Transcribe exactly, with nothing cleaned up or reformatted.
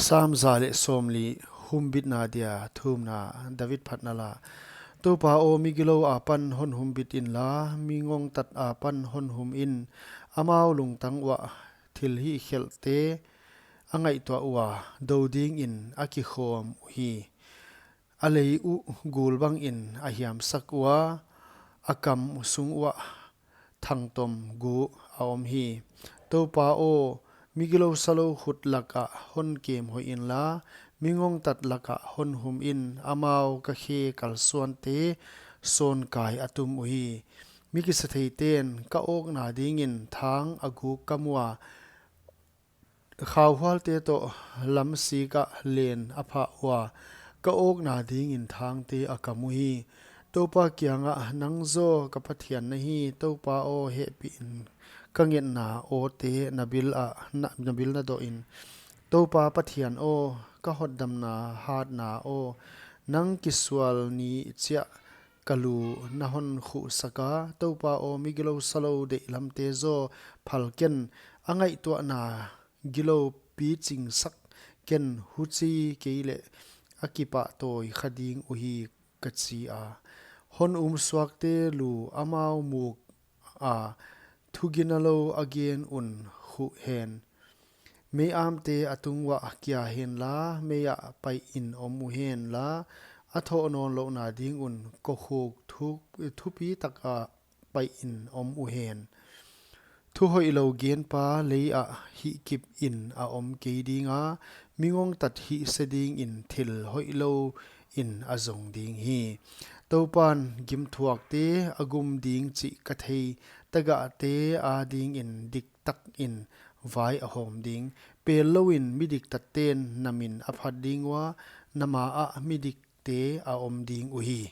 Sam za leh sawmli. Humbitna dia thumna. David phatna la. Toupa aw, migilou akipan hon humbit inla, mi ngongtat akipan hon hum in. Amau lungtang uah thil hihkhelhte a ngaihtuah ua, dou dingin a kikhawm uhi. A lei uh gul bangin a hiamsak ua, a kam sung uah thangtom guk a om hi. Toupa aw, migilou salou khut lakah hon kem hoih inla, mi ngongtat lakah hon hum in. Amau ka khe kalsuante sawnkai a tum uhi. Mi kisatheiten ka awkna dingin thang a guk ka mu a, khauhualte toh lamsik ah len a phah ua, ka awkna dingin thangte a kam uhi. Toupa kiangah, nang zaw ka Pathian na hi. Toupa aw, hehpih in, ka ngetna awte na bil ah, na, na bil na doh in. Toupa Pathian aw, ka hotdamna hatna aw, nang kisual ni chiah ka lu na hon khuhsak a. Toupa aw, migilou salou deihlamte zaw phal ken, a ngaihtuahna gilou pichingsak ken, huchi kei leh a kipahtawi kha ding uhi, ka chi a. Hon umsuakte lu amau muk a, thuginalou a gen un khuh hen. Mei-amte a tung uah kia henla, mei ah pai in om uhenla, a thoh nawnlouhna ding un kokhuk thu, thupi tak ah pai in om uhen. Thuhoihlou genpa lei ah hihkip in a om kei dinga, mi ngongtat hihse dingin thil hoihlou in a zong ding hi. Toupan gimthuakte a gum ding chih ka thei, tagahte adingin diktakin vai a hawm ding. Pellouin mi diktatten na min a phat ding ua, na ma ah mi dikte a om ding uhi.